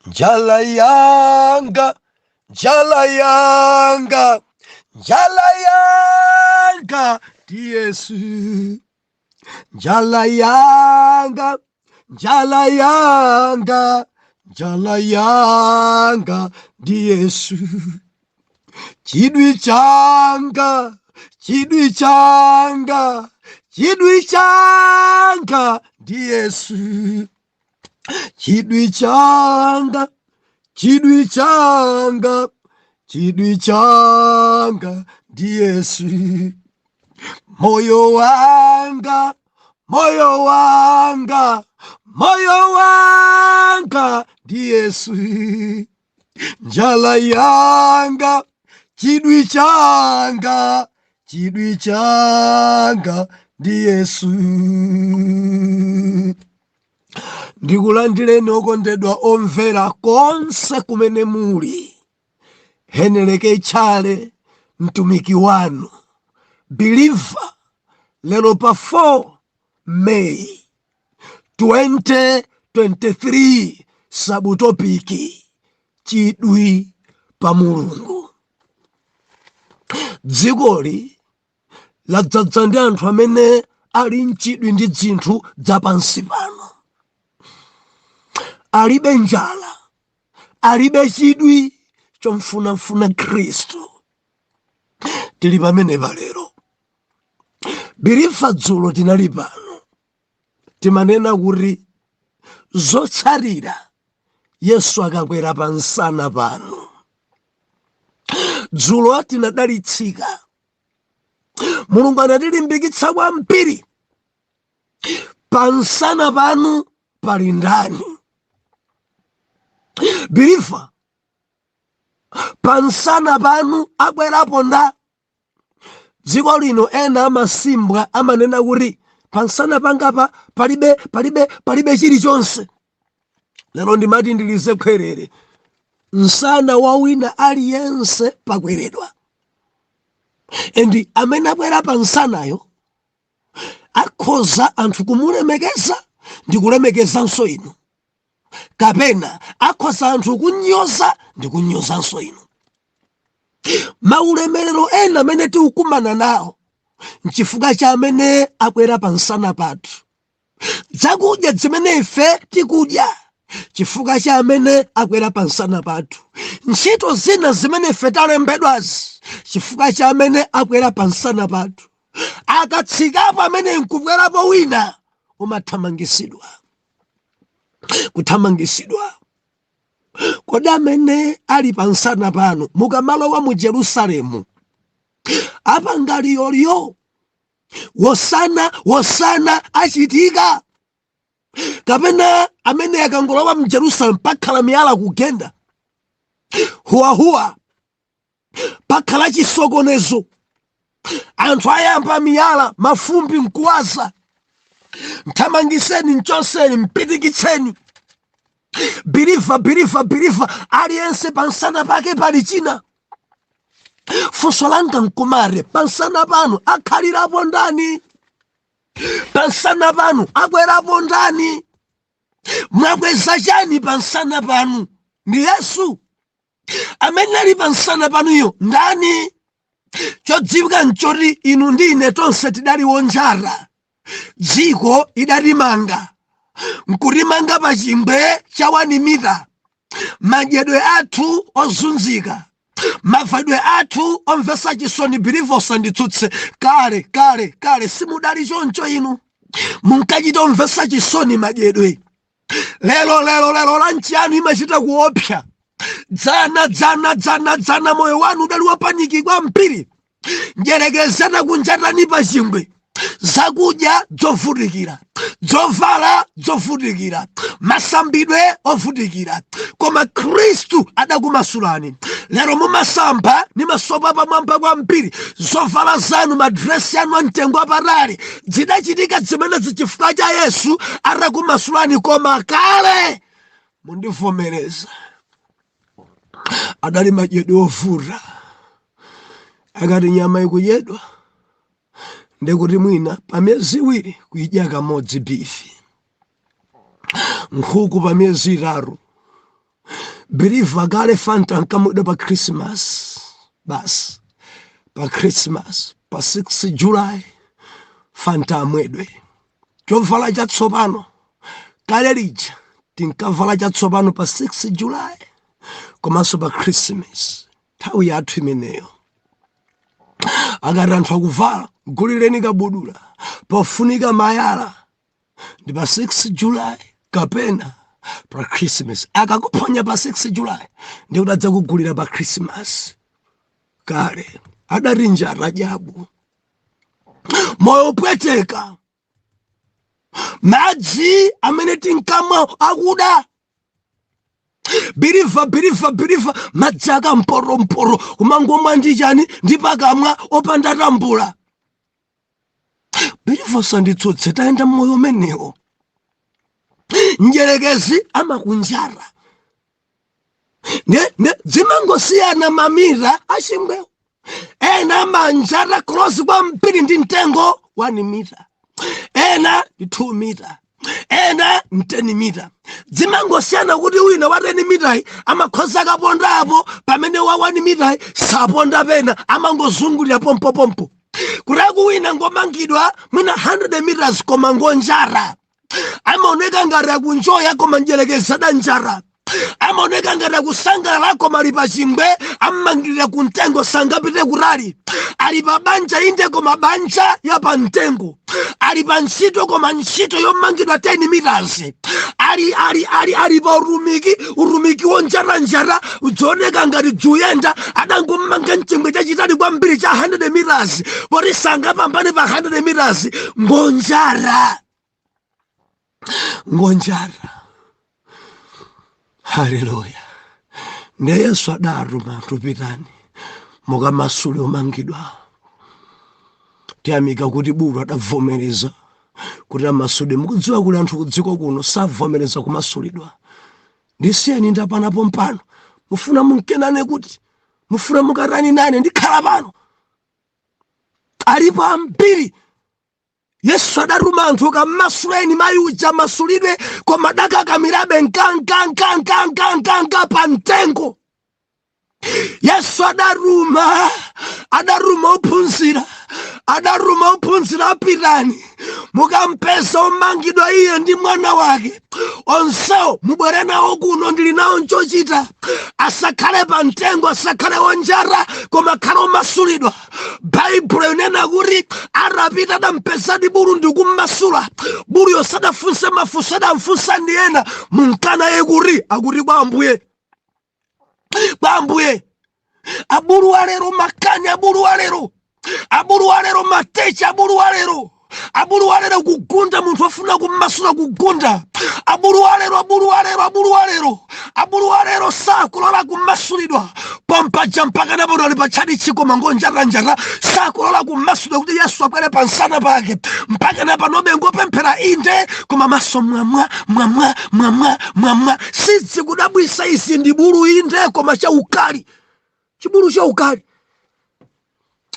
Njala yanga, njala yanga, njala yanga ndi Yesu. Njala yanga, njala yanga, njala yanga ndi Yesu. Chidwi changa, chidwi changa, chidwi changa ndi Yesu. Chidwi changa, chidwi changa, chidwi changa ndi Yesu. Moyo wanga, moyo wanga, moyo wanga ndi Yesu. Njala yanga, chidwi changa, chidwi changa ndi Yesu. Ndikulandireni okondedwa omvera konse kumene muli. Heneleke Tchale, mtumiki wanu believer, lero pa 4 May 2023, subtopic chidwi pa Mulungu. Dzikoli ladzadza ndi anthu amene ali mchidwi ndi dzinthu dzapansi pano, alibe njala, alibe chidwi chomfunafuna Khristu. Tili pamenepa lero, believer. Dzulo tinali pano, timanena kuti zotsatira Yesu akakwera pa msana pano. Dzulo tinadalitsika, Mulungu anatilimbikitsa kwambiri. Pa msana panu pali ndani, believer? Pa msana panu akwerapo nda? Dziko lino ena amasimbwa, amanena kuti pansana pangapa palibe, palibe, palibe chilichonse. Lero ndimati ndilize khwerere: msana wa wina aliyense pakweredwa, and amene akwera pa msanayo akhoza anthu kumulemekeza ndi kulemekezanso inu, kapena akhoza anthu kunyoza ndi kunyozanso inu. Maulemerero ena amene tikukumana nawo nchifukwa cha amene akwera pa msana pathu. Zakudya zimene ife tikudya, chifukwa cha amene akwera pa msana pathu. Ntchito zina zimene ife talembedwazi, chifukwa cha amene akwera pa msana pathu. Akatsikapo amene nkukwerapo wina, umathamangisidwa, kuthamangisidwa. Kodi amene ali pa msana pano, mukamalowa mu Jerusalemu apanga liyoliyo, "Wosana, wosana" achitika, kapena amene akangolowa mu Jerusalemu pakhala miyala kugenda, huwahuwa, pakhala chisokonezo, anthu ayamba miyala, mafumbi nkuwaza, "Mthamangiseni, mchoseni, mpitikitseni"? Believer, believer, believer, aliyense pansana pake pali china. Funso langa nkumare: pansana panu akhalirapo ndani? Pansana panu akwerapo ndani? Mwakweza chani pansana panu? Ndi Yesu? Amene ali pansana panuyo ndani? Chodziwika nchoti inu ndi ine tonse tidali wonjala. Dziko idatimanga nkutimanga pa chingwe cha 1 mita. Madyedwe athu ozunzika, mavalidwe athu omvetsa chisoni. Believer, usanditsutse. Kale kale kale simudali choncho inu, munkachita omvetsa chisoni madyedwe. Lero, lero, lero lunch yanu imachita kuopsa. Dzana, dzana, dzana, dzana moyo wanu udali wa panic kwambiri. Njerekezana kunjatani pa chingwe, zakudya zovutikira, zovala zovutikira, masambidwe ovutikira, koma Khristu adakumasulani. Lero mumasamba ndi masopo pamwamba kwambiri, zovala zanu, madresi anu amtengo apatali. Zidachitika zimenezi chifukwa cha Yesu atakumasulani. Koma kale, mundivomereza, adali madyedwe ovuta. Akati nyama ikudyedwa, ndikuti mwina pa miyezi 2 kuidya kamodzi beef, nkhuku pa miyezi 3. Believer, kale Fanta ankamwedwa pa Christmas basi, pa Christmas, pa 6 July Fanta amwedwe. Chovala chatsopano, kale lija tinkavala chatsopano pa 6 July komanso pa Christmas. Nthawi yathu imeneyo, akati anthu akuvala, gulireni kabudula, pofunika mayala, ndi pa 6 July kapena pa Christmas. Akakuphonya pa 6 July, ndi kuti adzakugulira pa Christmas. Kale adati njara jabu, moyo upweteka, madzi amene tinkamwa akuda. Believer, believer, believer, madzi akampotomporo, kumangomwa ndi chani? Ndi pakamwa, opanda tambula. Believer, sanditsutse, tayenda mmoyo umenewo. Mdyerekezi amakunjara ne zimangosiyana mamita achingwewo. Ena amanjara close kwambiri ndi mtengo, 1 mita, ena ndi 2 mita, ena 10 mita. Zimangosiyana kuti wina wa 10 mitayi amakhoza kapondapo, pamene wa 1 mitayi saponda, pena amangozungulira pompopompo. Kutaku wina ngomangidwa mwina 100 meters, koma ngonjara. Amaoneka ngati akunjoya, koma mdyerekezi adanjara. Amaoneka ngati akusangalala, koma ali pa chingwe, amangirira ku mtengo, sangapite kutali. Ali pa banja inde, koma banja ya pa mtengo. Ali pa ntchito, koma ntchito yomangidwa 10 meters. Ali pa utumiki, utumiki wonjaranjara, udzaoneka ngati dzuyenda, adangomanga mchingwe chachitali kwambiri cha 100 meters, poti sangapambane pa 100 meters. Ngonjara, ngonjara. Haleluya! Ndiye Yesu adatuma anthu, "Pitani mukamasule omangidwa." Tiyamika kuti bulu adavomereza kuti amasulidwe. Mukudziwa kuli anthu kudziko kuno savomereza kumasulidwa. "Ndisiyeni, ndapanapo mpano. Mufuna munkenane kuti? Mufuna mukatani nane? Ndikhala pano." Alipo ambiri. Yesu adatuma anthu, "Kamasuleni mayi uja, masulidwe," koma adakakamirabe nkankankankankankanka pa mtengo. Yesu adaruma ophunzira, adaruma ophunzira, "Apitani mukampeza omangidwa, iye ndi mwana wake, onsewo mubwere nawo kuno, ndili nawo nchochita. Asakhale pa mtengo, asakhale onjara, koma khale omasulidwa." Baibulo inena kuti atapita adampezadi bulu ndi kummasula. Buluyo sadafunse mafunso, adamfunsa ndi ena, "Munkanaye kuti?" Akuti, "Kwa Ambuye, kwa Ambuye." Abulu walero makani, abulu walero, abulu walero matecha, abulu walero, abulu walero kugunda munthu afuna kummasula, kugunda. Abulu walero, abulu walero, abulu walero, abulu walero sakulola kummasulidwa. Pompaja mpaka napono ali patchati chikoma, ngonjaranjara, sakulola kummasulidwa kuti Yesu akwere pansana pake. Mpaka napanobe ngopemphera inde, koma maso mwamwa mwamwa mwamwa mwamwa. Sizikudabwisa izi, ndi bulu inde, koma chaukali, chibulu chaukali.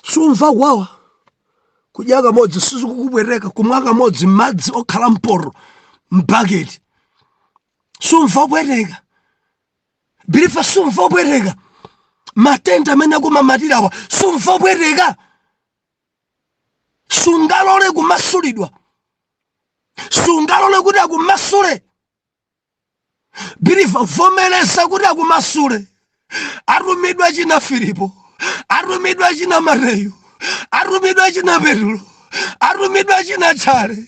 Sumva kuwawa, kudya kamodzi sizikukubwereka, kumwa kamodzi madzi okhala mporo mbaketi sumva kubwereka. Believer, sumva kubwereka. Matenda amene akumamatirawa sumva kubwereka. Sungalole kumasulidwa, sungalole kuti akumasule. Believer, vomereza kuti akumasule. Atumidwa china Filipo, atumidwa china Mateyu, atumidwa china Petulo, atumidwa china Tchale,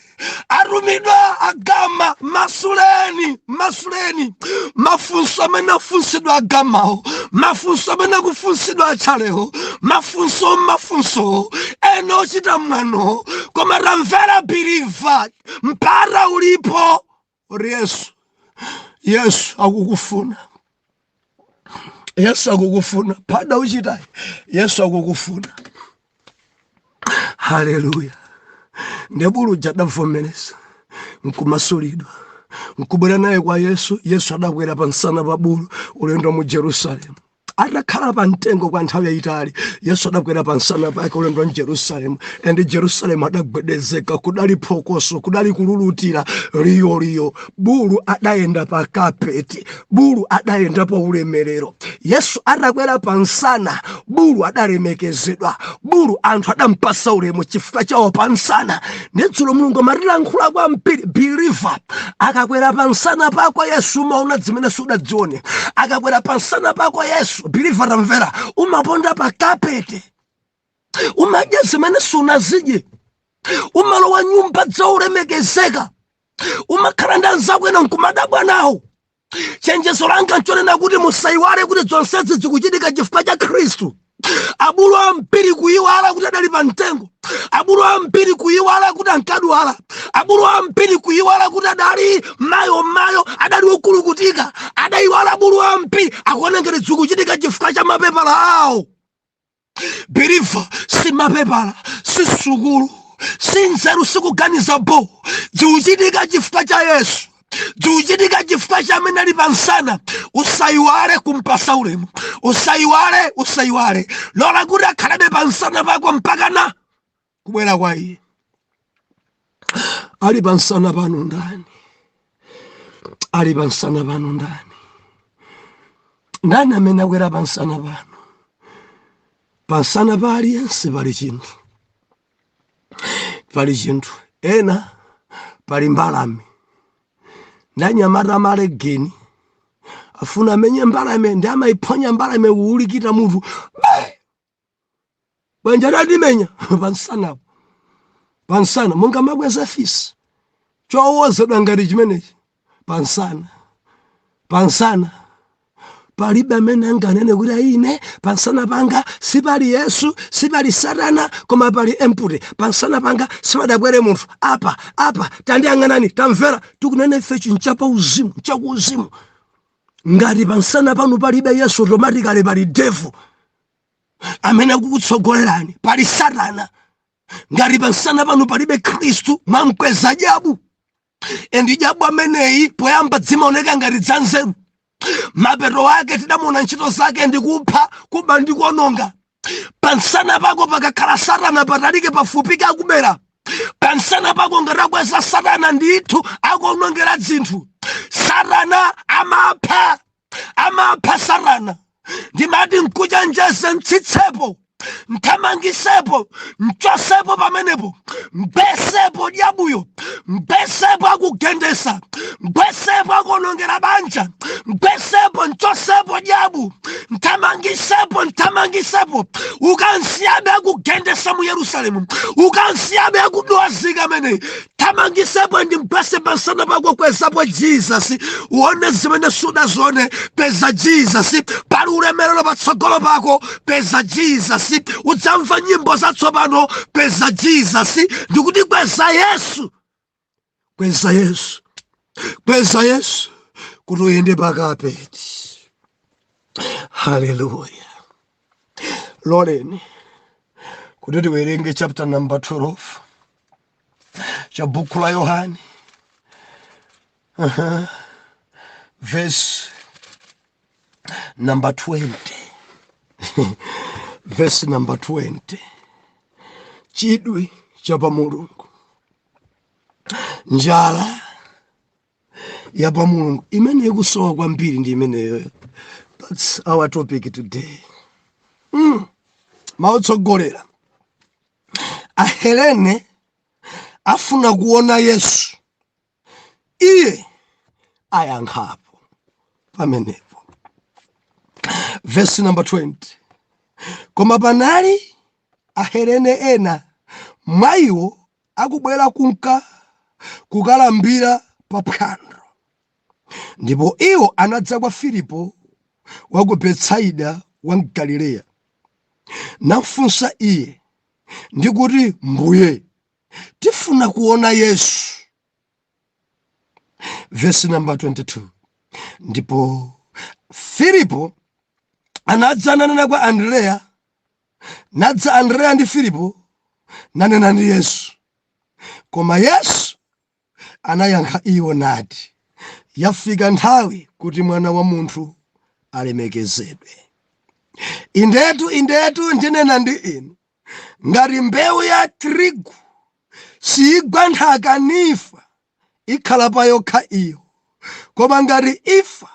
atumidwa agama, "Masuleni, masuleni." Mafunso amene afunsidwa agamawo, mafunso amene akufunsidwa atchalewo, mafunso, mafunso ena ochita mwano, koma tamvera believer, mpata ulipo uri Yesu. Yesu akukufuna, Yesu akukufuna. Phada uchitayi, Yesu akukufuna. Haleluya! Ndebulu adavomereza nkumasulidwa, nkubwera naye kwa Yesu. Yesu adakwera pa msana pa bulu ulendo mu Jerusalemu. Atakhala pa mtengo kwa nthawi yayitali, Yesu adakwera pa msana pake ulendo wa Jerusalemu, and Jerusalemu adagwedezeka. Kudali phokoso, kudali kululutira liyoliyo. Bulu adayenda pa kapeti, bulu adayenda pa ulemerero. Yesu atakwera pa msana, bulu adalemekezedwa, bulu anthu adampasa ulemu chifukwa chawo pa msana. Ndi dzulo Mulungu amatilankhula kwambiri, believer, akakwera pa msana pako Yesu, umaona zimene sudadzione. Akakwera pa msana pako Yesu, believer, tamvera, umaponda pa kapeti, umadya zimene sunazidye, umalowa nyumba zaulemekezeka, umakhala ndi anzako ena nkumadabwa nawo. Chenjezo langa nchonena kuti musayiwale kuti zonsezi zikuchitika chifukwa cha Khristu. Abulu ambiri kuyiwala kuti adali pa mtengo, abulu ambiri kuyiwala kuti ankadwala, abulu ambiri kuyiwala kuti adali mayo mayo, adali wokulukutika, adayiwala. Abulu ambiri akuona ngati zikuchitika chifukwa cha mapepala awo. Believer, si mapepala, si sukulu, si nzeru, sikuganiza bo. Zikuchitika chifukwa cha Yesu, zikuchitika chifukwa cha amene ali pansana. Usayiwale kumpasa ulemu, usayiwale, usayiwale. Lola kuti akhalebe pansana pako mpaka na kubwera kwa iye. Ali pansana pano ndani? Ali pansana pano ndani? Ndani amene akwera pansana pano? Pansana pa aliyense pali chinthu, pali chinthu. Ena pali mbalame. Ndanyamata amalegeni afuna amenye mbalame, ndi amayiphonya mbalame kuulikita mutu. Be! Bwanja ladimenya pansanapo, pansana monga makweza fisi chowozedwa ngati chimenechi pansana. Pansana palibe amene anganene kuti ine pansana panga sipali Yesu, sipali Satana, koma pali empty. Pansana panga sipadakwere munthu. Apa apa tandiyang'anani, tamvera, tikunena ife chinchapa uzimu, nchakuuzimu. Ngati pansana panu palibe Yesu, automatically pali devil amene akukutsogolerani, pali Satana. Ngati pansana panu palibe Khristu, mwamkweza jabu, and jabu ameneyi poyamba dzimaoneka ngati dzanzeru, mapeto ake tidamuona ntchito zake ndikupha, kuba ndi kuononga. Pansana pako pakakhala Satana, patalike pafupike, akubera. Pansana pako ngati akweza Satana, ndithu akuonongera dzinthu. Satana amapha, amapha Satana. Ndimati nkuchenjeze, mtsitsepo, mthamangisepo, mchosepo pamenepo, mgwesepo dyabuyo, mgwesepo akugendesa, mgwesepo akuonongera banja, mgwesepo, mchosepo dyabu, mthamangisepo, mthamangisepo. Ukansiyabe akugendesa mu Yerusalemu, ukansiyabe akudwazika ameneyi. Thamangisepo ndi mgwese pansana pako. Kwezapo Jesus, uone zimene sudazione. Peza Jesus, pali ulemerero patsogolo pako. Peza Jesus, udzamva nyimbo zatsopano. Peza Jesus. Ndikuti kweza Yesu, kweza Yesu, kweza Yesu kuti uyende pakapeti. Haleluya! Loleni kuti tiwerenge chapter number 12 cha buku la Yohani, verse number 20, verse number 20. Chidwi cha pa Mulungu, njala ya pa Mulungu imene ikusowa kwambiri ndi imeneyo. That's our topic today. Maotsogolera Ahelene afuna kuona Yesu, iye ayankhapo pamenepo. Verse number 20: Koma panali Ahelene ena mwa iwo akubwera kunka kukalambira pa phwando, ndipo iwo anadza kwa Filipo wa ku Betsaida wa Galileya, nafunsa iye ndikuti, "Mbuye, tifuna kuona Yesu." Verse number 22: Ndipo Filipo anadza nanena kwa Andreya, nadza Andreya ndi Filipo nanena ndi Yesu. Koma Yesu anayankha iwo nati, "Yafika nthawi kuti Mwana wa Munthu alemekezedwe." Indetu, indetu, ndinena ndi inu, ngati mbewu ya tirigu siigwa nthaka nifa, ikhala pa yokha iyo, koma ngati ifa,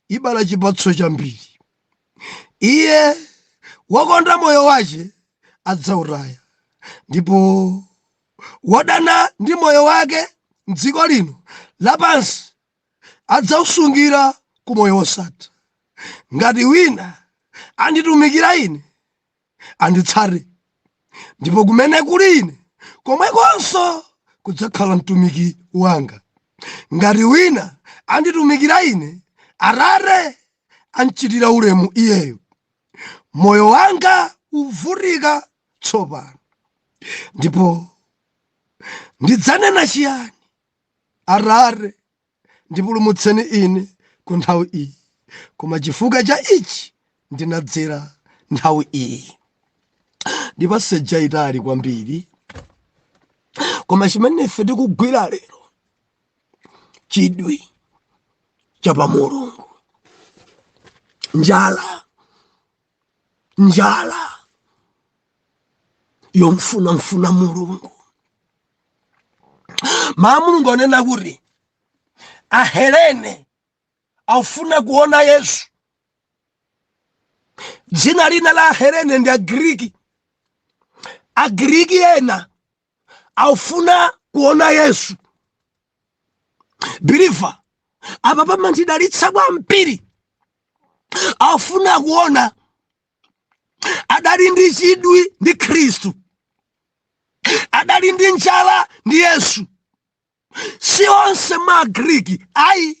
ibala chipatso chambiri. Iye wokonda moyo wache adzautaya, ndipo wodana ndi moyo wake mdziko lino lapansi adzausungira ku moyo wosatha. Ngati wina anditumikira ine, anditsate, ndipo kumene kuli ine, komwekonso kudzakhala mtumiki wanga. Ngati wina anditumikira ine, Atate amchitira ulemu iyeyo. Moyo wanga uvutika tsopano, ndipo ndidzanena chiyani? Atate, ndipulumutseni ine ku nthawi iyi. Koma chifukwa cha ichi ndinadzera nthawi iyi. Ndi passage yayitali kwambiri, koma chimene ife tikugwira lero, chidwi cha pa Mulungu, njala, njala yomfunamfuna Mulungu. Mawu a Mulungu anena kuti Ahelene afuna kuona Yesu. Dzina lina la Ahelene ndi Agriki. Agriki ena afuna kuona Yesu. Believer, apa pamandidalitsa kwambiri. Afuna kuona, adali ndi chidwi ndi Khristu, adali ndi njala ndi Yesu. Si onse mwa Agriki ayi,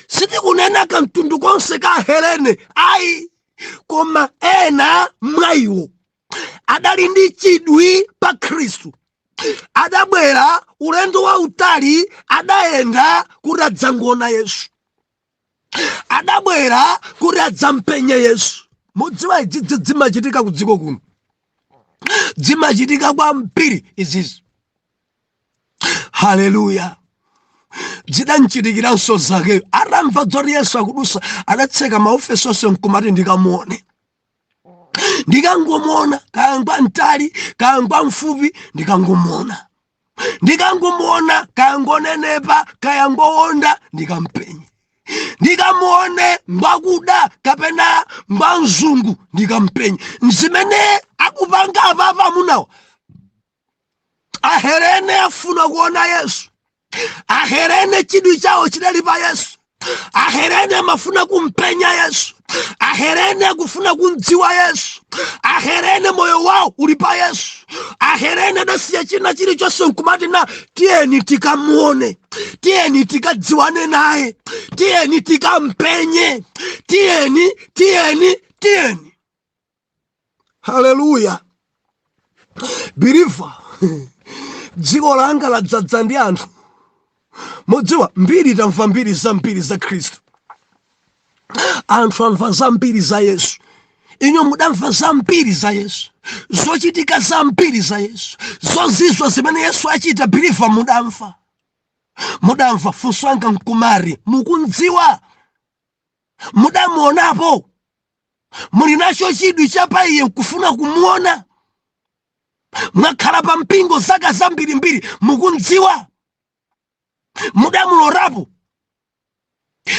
sitikunena kamtundu konse ka Helene ayi, koma ena mwa iwo adali ndi chidwi pa Khristu, adabwera ulendo wautali, adayenda kuti adzangoona Yesu, adabwera kuti adzampenye Yesu. Mudziwa, izizi zimachitika ku dziko kuno, zimachitika kwambiri izizi. Haleluya! Zidamchitikiranso Zakeyo. Atamva zoti Yesu akudusa, adatseka maofesi onse nkumati, "Ndikamuone, ndikangomuona, kaya ngwa mtali, kaya ngwa mfupi, ndikangomuona, ndikangomuona, kaya ngonenepa, kaya ngowonda, ndikampenye, ndikamuone, ngwakuda kapena ngwa mzungu, ndikampenye." Zimene akupanga apapa amunawa, Ahelene afuna kuona Yesu. Ahelene chidwi chawo chidali pa Yesu. Ahelene amafuna kumpenya Yesu. Ahelene akufuna kumdziwa Yesu. Ahelene moyo wawo uli pa Yesu. Ahelene adasiya china chilichonse nkumati, "Na tiyeni tikamuone, tiyeni tikadziwane naye, tiyeni tikampenye, tiyeni, tiyeni, tiyeni." Haleluya! Believer, dziko langa ladzadza ndi anthu. Mudziwa, mbiri, tamva mbiri zambiri za Khristu. Anthu amva zambiri za Yesu. Inyo mudamva zambiri za Yesu, zochitika zambiri za Yesu, zozizwa zimene Yesu achita. Believer, mudamva, mudamva. Funso langa nkumati, mukundziwa? Mudamuonapo? Muli nacho chidwi cha pa iye nkufuna kumuona? Mwakhala pa mpingo zaka zambirimbiri, mukundziwa? Mudamulorapo?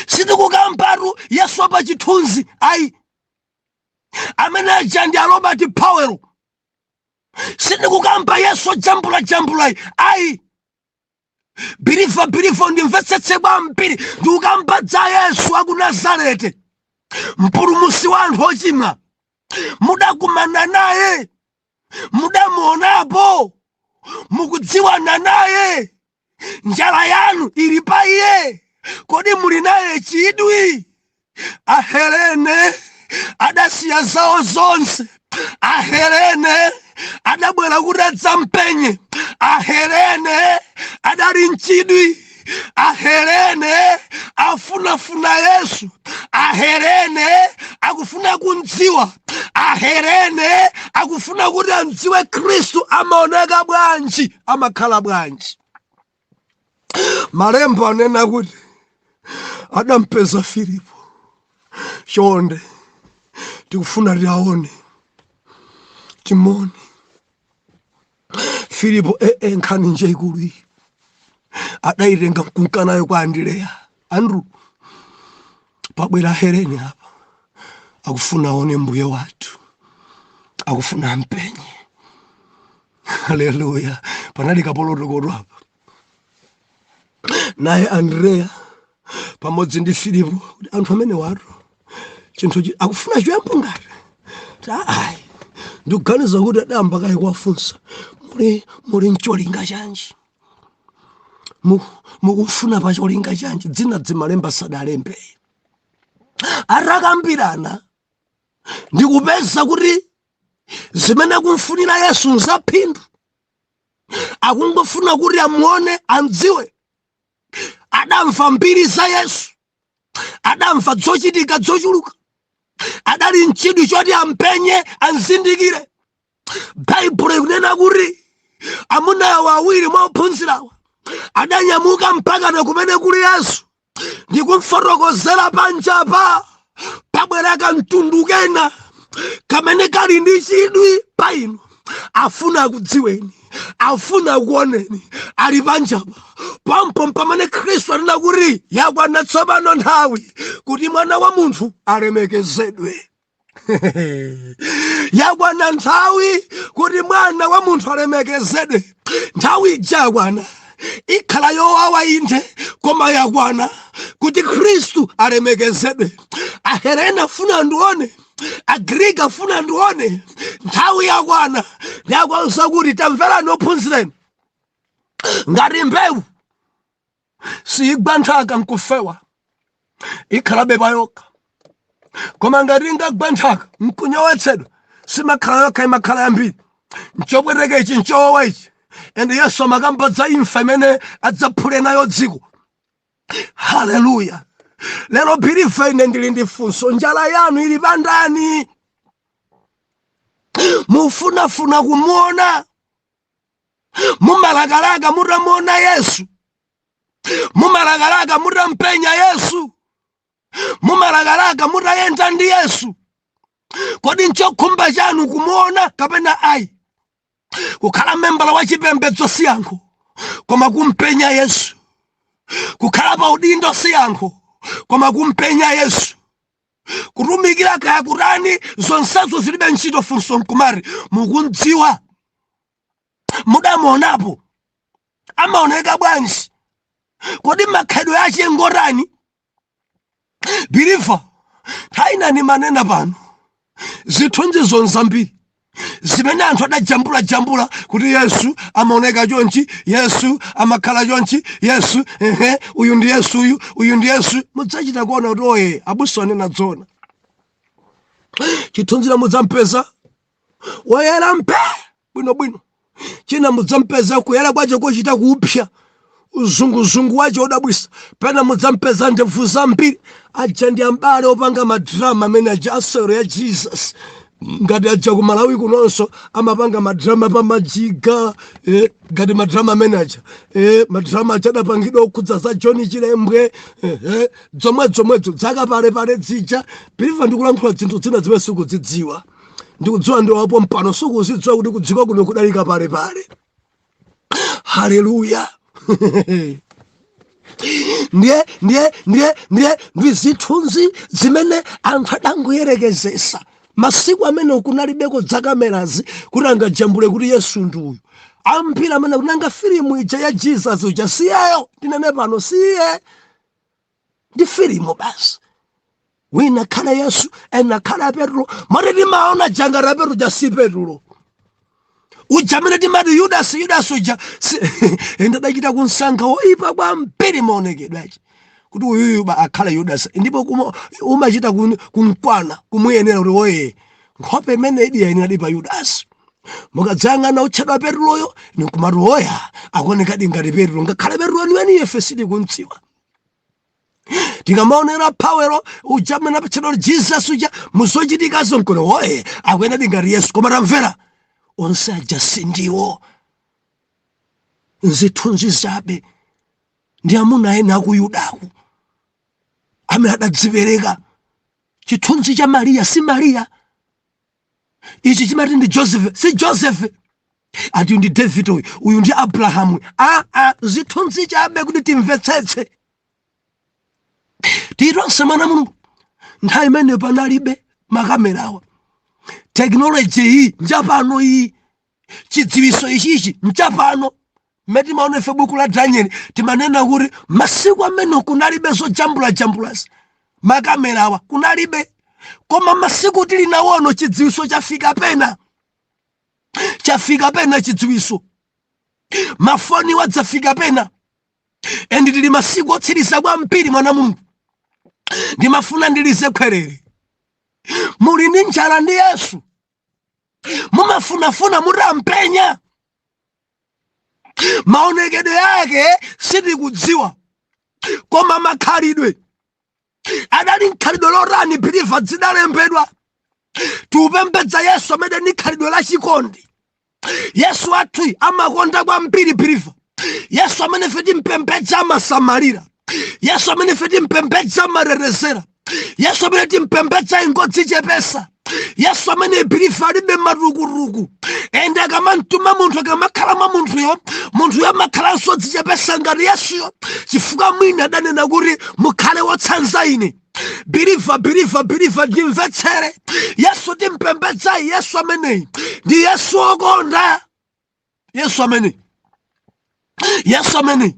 Sitikukambatu Yesu pa chithunzi ayi, amene aja ndi a Robert Powell. Sindikukamba Yesu ojambulajambulayi ayi. Believer, believer, ndimvetsetse kwambiri. Ndikukamba za Yesu aku Nazarete, mpulumutsi wa anthu ochimwa. Mudakumana naye? Mudamuonapo? Mukudziwana naye? Njala yanu ili pa iye? Kodi muli naye chidwi? Ahelene adasiya zawo zonse. Ahelene adabwera kuti adzampenye. Ahelene adali mchidwi. Ahelene afunafuna Yesu. Ahelene akufuna kumdziwa. Ahelene akufuna kuti amdziwe Khristu. Amaoneka bwanji? Amakhala bwanji? Malembo anena kuti adampeza Filipo. Chonde, Tikufuna tiaone, timuone Filipo. Ee, nkhani nje ikulu iyi adayitenga nkunkanayo kwa Andileya. Andrew, pabwera Helene apa, akufuna aone Mbuye wathu, akufuna ampenye. Haleluya! Panali kapolotokoto apa. Naye Andreya pamodzi ndi Filipo kuti anthu amene watu chinthu akufuna chiwembu ngati ayi. Ndikuganiza kuti adayamba kaye kuwafunsa, muli mcholinga chanji? Mukufuna pa cholinga chanji? Dzina dzimalemba sadalembe. Atakambirana ndikupeza kuti zimene akumfunira Yesu nzaphindu, akungofuna kuti amuone, amdziwe. Adamva mbiri za Yesu, adamva zochitika zochuluka, adali mchidwi choti ampenye, amzindikire. Baibulo ikunena kuti amuna awa awiri mwa ophunzirawa adanyamuka mpakana kumene kuli Yesu ndikumfotokozera, panjapa pabwera kamtundu kena kamene kali ndi chidwi pa inu, afuna akudziweni, afuna akuoneni, ali panjapa pompo. Pamene Khristu anena kuti yakwana tsopano nthawi kuti Mwana wa Munthu alemekezedwe. Yakwana nthawi kuti Mwana wa Munthu alemekezedwe. Nthawi ija yakwana. Ikhala yowawa inde, koma yakwana kuti Khristu alemekezedwe. Ahelena afuna ndione, Agriki afuna ndione, nthawi yakwana. Ndiyakwanisa kuti tamverani ophunzireni, ngati mbewu siyigwa nthaka nkufewa, ikhalabe payokha, koma ngati ingagwa nthaka nkunyowetsedwa, simakhala yokha, imakhala yambiri. Nchopweteka ichi, nchowawa ichi. And Yesu amakamba za imfa imene adzaphule nayo dziko. Haleluya! Lero believer, ine ndili ndi funso: njala yanu ili pandani? Mufunafuna kumuona? Mumalakalaka mutamuona Yesu? Mumalakalaka mutampenya Yesu? Mumalakalaka mutayenda ndi Yesu? Kodi nchokhumba chanu kumuona kapena ayi? Kukhala membala wa chipembedzo si yankho, koma kumpenya Yesu. Kukhala pa udindo si yankho, koma kumpenya Yesu. Kutumikira kaya kutani, zonsezo zilibe ntchito. Funso nkumati, mukumdziwa? Mudamuonapo? Amaoneka bwanji? Kodi makhalidwe ache ngotani? Believer, nthawi ina manena pano, zithunzi zonzambiri zimene anthu adajambulajambula kuti Yesu amaoneka chonchi, Yesu amakhala chonchi, Yesu ehe, uyu ndi Yesu, uyu, uyu ndi Yesu, mudzachita kuona kuti oye, abusa anena zona. Chithunzi mudzampeza woyera mpe bwinobwino, china mudzampeza kuyera kwache kochita kupsa, uzunguzungu wache odabwisa, pena mudzampeza ndevu zambiri. Aja ndi ambale opanga madrama amene aja asewero ya Jesus. Ngati aja ku Malawi kunonso amapanga madrama pamajiga, ngati madrama amene aja, madrama aja adapangidwa okhudza za John Chilembwe, zomwe zomwezo dzakapalepale dzija. Believer, ndikulankhula zinthu zina zimene sikuzidziwa. Ndikudziwa ndiwapo mpano sikuzidziwa kuti kudziko kuno kudalika palepale. Haleluya! Ndiye ndi zithunzi zimene anthu adangoyerekezesa. Masiku amene kunalibeko dzakamerazi kuti angajambule kuti Yesu ndi uyu. Ambiri amene kunanga filimu ija ya Jesus uja, siyeyo. Tinene pano, siye, ndi filimu basi. Wina khala Yesu, ena khala Petro. Moti timaona janga la Petro ja, si Petro uja amene timati Yudasi. Yudasi uja ndadachita kunsankha woipa kwambiri maonekedwe achi kuti uyuyu akhale Yudasi, ndipo umachita kumkwana, kumuyenera kuti oye, nkhope imene idi yayenera pa Yudasi. Mukadzayang'ana utchedwa Petuloyo, nikumati oya, akuonekadi ngati Petro, ngakhale Petro weniweni ife sitikumdziwa. Tikamaonera Pawelo uja amene apatchedwa kuti Jesus uja muzochitikazo, nkono woye, akuyenadi ngati Yesu. Koma tamvera, onse aja sindiwo, nzithunzi zabe. Ndi amuna ena aku Yudaku amene adadzipereka. Chithunzi cha Mariya si Mariya. Ichi chimati ndi Joseph, si Joseph, ati ndi David uyu, uyu ndi Abrahamu. Aa, zithunzi chabe kuti timvetsetse. Titonse mwana Mulungu, nthawi imene panalibe makamerawa, technology iyi njapano iyi, chidziwiso ichichi nchapano. Mmene timaona ife buku la Danieli, timanena kuti masiku amene kunalibe zojambulajambulazi, makamerawa kunalibe. Koma masiku tili nawono chidziwiso chafika pena, chafika pena chidziwiso, mafoni wadzafika pena, and tili masiku otsiriza kwambiri. Mwana Mulungu, ndimafuna ndilize khwerere. Muli ndi njala ndi Yesu? Mumafunafuna mutampenya? Maonekedwe yake sitikudziwa, koma makhalidwe adali nkhalidwe lotani, believer? Zidalembedwa. Tiupembedza Yesu amene ni khalidwe la chikondi. Yesu athu amakonda kwambiri, believer. Yesu amene ife timpembedza amasamalira. Yesu amene ife timpembedza amarerezera. Yesu amene timpembedza ingodzichepesa. Yesu amene, believer, alibe matukutuku, ende akamamtuma munthu, akamakhala mwa munthuyo, munthuyo amakhalanso odzichepesa ngati Yesuyo, chifukwa mwina adanena kuti mukhale wotsanza ine. Believer, believer, believer, ndimvetsere. Yesu timpembedzayi, Yesu ameneyi ndi Yesu wokonda. Yesu ameneyi, Yesu ameneyi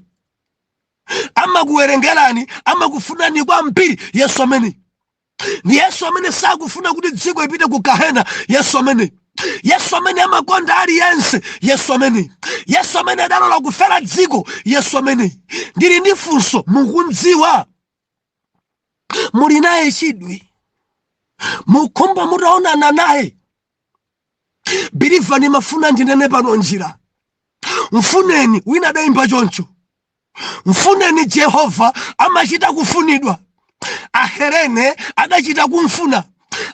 amakuwerengerani, amakufunani kwambiri. Yesu ameneyi ndi Yesu amene sakufuna kuti dziko ipite ku gahena. Yesu amene, Yesu amene amakonda aliyense. Yesu amene, Yesu amene adalola kufera dziko. Yesu amene, ndili ndi funso: mukundziwa? Muli naye chidwi? Mukhumba mutaonana naye? Believer, ndimafuna ndinene pano njira. Mfuneni. Wina adayimba choncho: "Mfuneni Jehova." Amachita kufunidwa. Ahelene adachita kumfuna,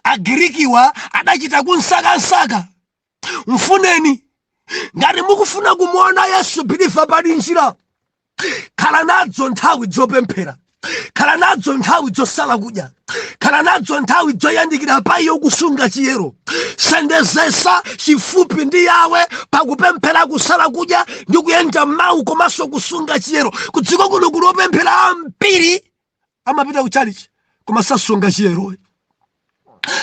Agirikiwa adachita kunsakansaka. Mfuneni. Ngati mukufuna kumuona Yesu, believer, pali njira. Khala nadzo nthawi zopemphera, khala nadzo nthawi zosala kudya, khala nadzo nthawi zoyandikira pa iye, kusunga chiyero. Sendezesa chifupi ndi Yawe pakupemphera, kusala kudya ndi kuyenda mawu komanso kusunga chiyero. Kudziko kuno kuli opemphera ambiri, amapita kuchalichi, koma sasunga chiyero,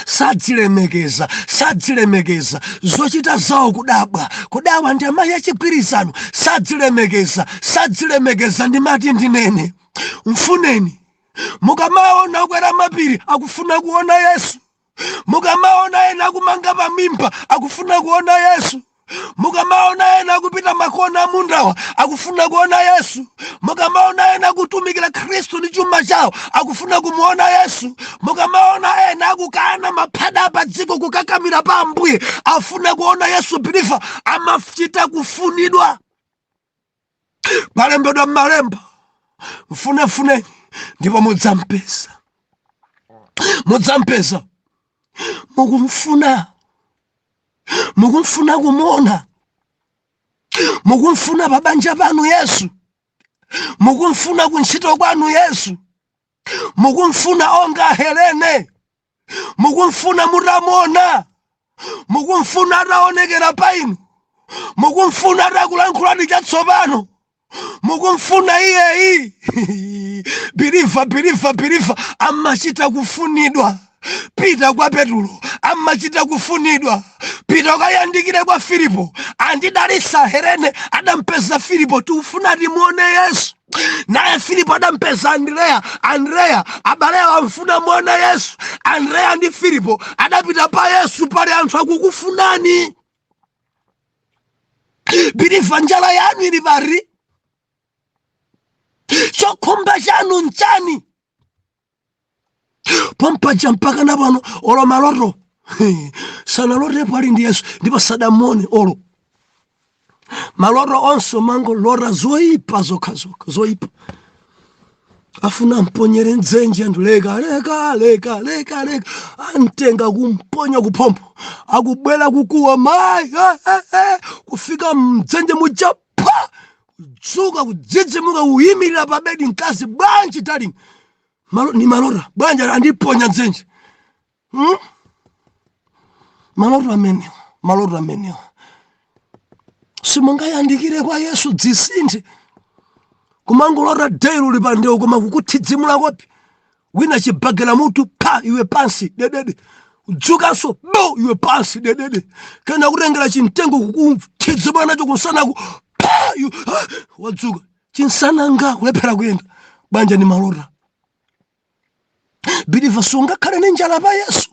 sadzilemekeza, sadzilemekeza. Zochita zawo kudabwa, kudabwa ndi amayi achigwirizano. Sadzilemekeza, sadzilemekeza. Ndimati ndinene, mfuneni. Mukamaona akwera mapiri, akufuna kuona Yesu. Mukamaona ena akumanga pamimba, akufuna kuona Yesu. Mukamaona ena akupita makona amundawa, akufuna kuona Yesu. Mukamaona ena akutumikira Khristu ndi chuma chawo, akufuna kumuona Yesu. Mukamaona ena akukana maphada pa dziko, kukakamira pa Ambuye, afuna kuona Yesu. Believer, amachita kufunidwa. Palembedwa m'malemba: "Mfunefuneni ndipo mudzampeza." Mudzampeza. Mukumfuna? Mukumfuna kumuona? Mukumfuna pabanja panu Yesu? Mukumfuna kuntchito kwanu Yesu? Mukumfuna onga Helene? Mukumfuna mutamuona? Mukumfuna ataonekera pa inu? Mukumfuna atakulankhulani chatsopano? Mukumfuna iyeyi? Believer, believer, believer, amachita kufunidwa. Pita kwa Petulo, amachita kufunidwa. Pita ukayandikire kwa Filipo. Andidalisa Helene adampeza Filipo: "Tikufuna timuone Yesu." Naye Filipo adampeza Andreya: "Andreya, abalewo amfuna muone Yesu." Andreya ndi Filipo adapita pa Yesu: "Pali anthu akukufunani." Believer, njala yanu ili pari? Chokhumba chanu nchani? Pompaja mpaka na pano olo maloto sanalotepo ali ndi Yesu, ndipo sadamuone. Olo maloto onse mangolota zoyipa zokhazokha, zoyipa. Afuna mponyere mdzenje anthu. Leka, leka, leka, leka, leka. Amtenga kumponya kuphompho, akubwera kukuwa, "Mayi, eh, eh, eh," kufika mdzenje muja, pwa, kudzuka, kudzidzimuka, kuyimirira pa bedi. "Mkazi, bwanji, darling?" Malo, ni malota bwanji? Andiponya mdzenje, Maloto amenewa, maloto amenewa, simungayandikire kwa Yesu dzisinthe. Kumangolota daily uli pandewo, koma kukuthidzimula kopi wina chibagera mutu pa iwe pansi dedede, udzukanso bo iwe pansi dedede, kena kutengera chimtengo kukuthidzimula nacho kunsanaku pa iwe, ah, wadzuka chinsananga kulephera kuyenda. Banja ni malota. Believer, sungakhale ni njala pa Yesu.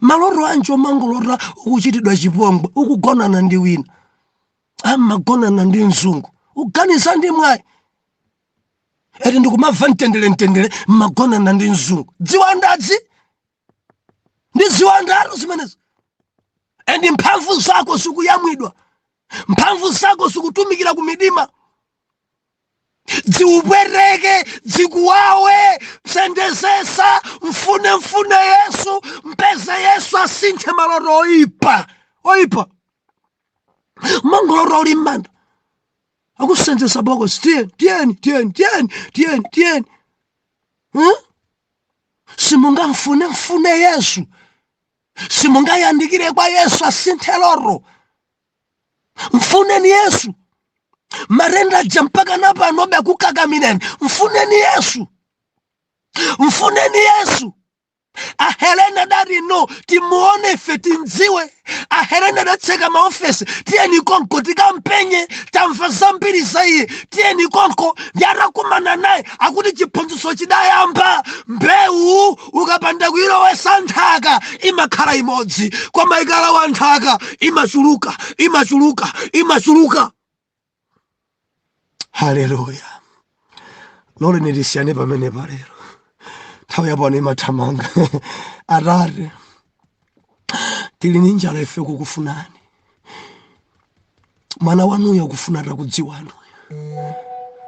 Maloto anji omangolota ukuchitidwa chipongwe, ukugonana ndi wina, amagonana ndi mzungu, uganiza ndi mwayi eti ndikumamva mtendere mtendere, mmagonana ndi mzungu. Dziwandazi ndi ziwandatu zimenezo, and mphamvu zako zikuyamwidwa, mphamvu zako zikutumikira ku midima. Dziupwereke, dzikuwawe, psendezesa, mfune mfune Yesu, mpeze Yesu asinthe maloto oipa oipa. Mangolota uli m'manda, akusenzesa bokosi, tiyeni tiyeni tiyeni tiyeni tiyeni tiyeni, hmm? Simungamfune mfune Yesu, simungayandikire kwa Yesu asinthe loto. Mfuneni Yesu. Matenda aja mpaka napanobe akukakamireni. Mfuneni Yesu, mfuneni Yesu. Ahelene adati no, timuone ife, tindziwe. Ahelene adatseka maofesi, tiyeni konko tikampenye, tamva zambiri za iye, tiyeni konko. Ndi atakumana naye, akuti chiphunzitso chidayamba. Mbewu ukapanda kuyilowesa nthaka imakhala imodzi, koma ikalowa nthaka imachuluka, imachuluka, imachuluka. Haleluya! Loleni tisiyane pamenepa lero, nthawi yapano imathamanga. Atate, tili ni njala ife kukufunani. Mwana wanuyo akufuna atakudziwani.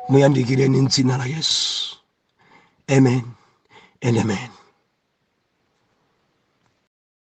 Muyandikireni mdzina la Yesu. Amen and amen.